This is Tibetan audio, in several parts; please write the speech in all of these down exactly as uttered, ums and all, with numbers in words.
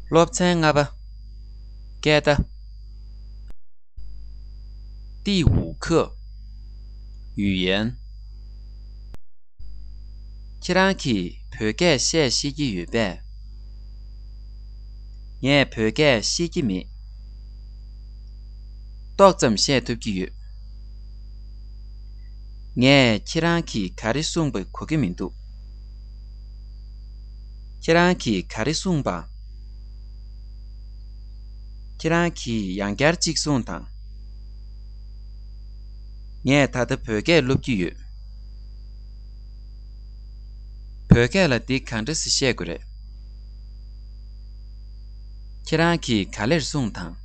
སློབ་ཚན་ལྔ་པ། སྐད་བརྡ། 第五课，语言。ཁྱེད་རང་གིས་བོད་སྐད་བཤད་ཤེས་ཀྱི་ཡོད་པས། ངས་བོད་སྐད་ཤེས་ཀྱི་མེད། ཏོག་ཙམ་བཤད་ཐུབ་ཀྱི་ཡོད། ངས་ཁྱེད་རང་གིས་ག་རེ་གསུངས་པ་གོ་གི་མི་འདུག། ཁྱེད་རང་གིས་ག་རེ་གསུངས་པ། ཁྱེད་རང་གིས་ཡང་བསྐྱར་གཅིག་གསུངས་དང་། ངས་ད་ལྟ་བོད་སྐད་སློབ་ཀྱི་ཡོད། བོད་སྐད་ལ་འདི་གང་འདྲ་སེ་བཤད་དགོས་རེད། ཁྱེད་རང་གིས་ག་ལེར་གསུངས་དང་།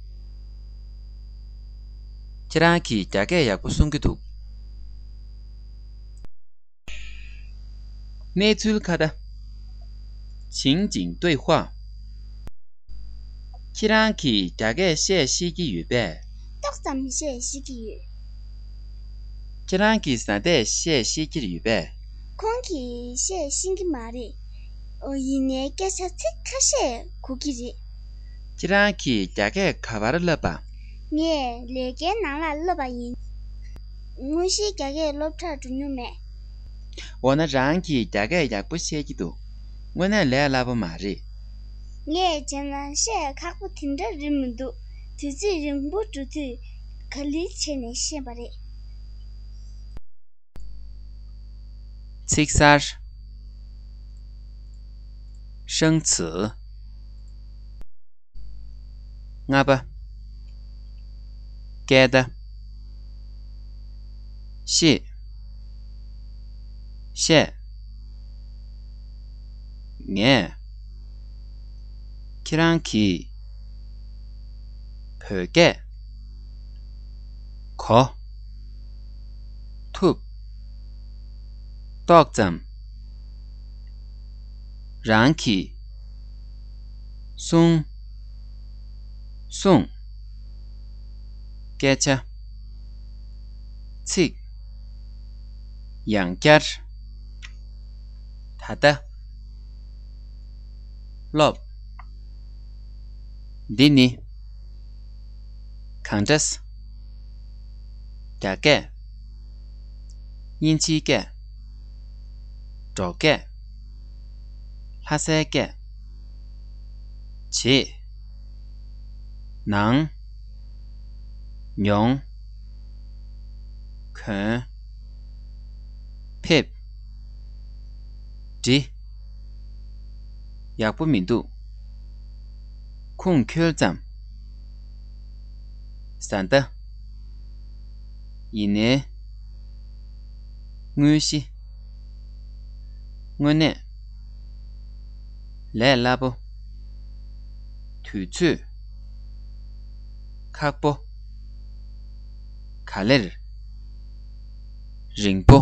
ཁྱེད་རང་གིས་རྒྱ་སྐད་ཡག་པོ་གསུང་གི་འདུག། གནས་ཚུལ་ཁ་བརྡ། 情景对话。ཁྱེད་རང་གིས་རྒྱ་སྐད་བཤད་ཤེས་ཀྱི་ཡོད་པས། ཏོག་ཙམ་བཤད་ཤེས་ཀྱི་ཡོད། ཁྱེད་རང་གིས་བཟའ་ཟླས་བཤད་ཤེས་ཀྱི་ཡོད་པས། ཁོང་གིས་བཤད་ཤེས་ཀྱི་མ་རེད། ཨོ་ཡིན་ནའི་སྐད་ཆ་ཚིག་ཁ་ཤས་གོ་གི་རེད། ཁྱེད་རང་གིས་རྒྱ་སྐད་ག་པར་བསླབས་པ། ངས་ལས་ཀའི་ནང་ལ་བསླབས་པ་ཡིན། དངོས་གཞིའི་རྒྱ་སྐད་སློབ་གྲྭར་འགྲོ་མྱོང་མེད། འོ་ན་རང་གིས་རྒྱ་སྐད་ཡག་པོ་བཤད་ཀྱི་འདུག། དངོས་གནས་ལས་སླ་པོ་མ་རེད། ངས་བྱས་ན་བཤད་ཁག་པོ་དེ་འདྲ་རེད་མི་འདུག། དུས་ཚོད་རིང་པོ་འགྲོ་དུས་ག་ལེར་བྱས་ནས་ཤེས་པ་རེད། 七三。生词。 ལྔ་པ། སྐད་བརྡ། ཤེས། བཤད། ངས། ཁྱེད་རང་གིས། བོད་སྐད། གོ། ཐུབ། ཏོག་ཙམ། རང་གིས། གསུང་། གསུངས། སྐད་ཆ། ཚིག། ཡང་བསྐྱར། ད་ལྟ། སློབ། འདི་ནི། གང་འདྲ། རྒྱ་སྐད། དབྱིན་ཇིའི་སྐད། འབྲོག་སྐད། ལྷ་སའི་སྐད། བྱེད། ནང་། མྱོང་། གོན། ཕེབས། འབྲི། ཡག་པོ་མི་འདུག། ཁུངས་འཁྱོལ་ཙམ། བཟའ་ཟླ། ཡིན་ནའི། དངོས་གཞི། དངོས་གནས། ལས་སླ་པོ། དུས་ཚོད། ཁག་པོ། ག་ལེར། རིང་པོ།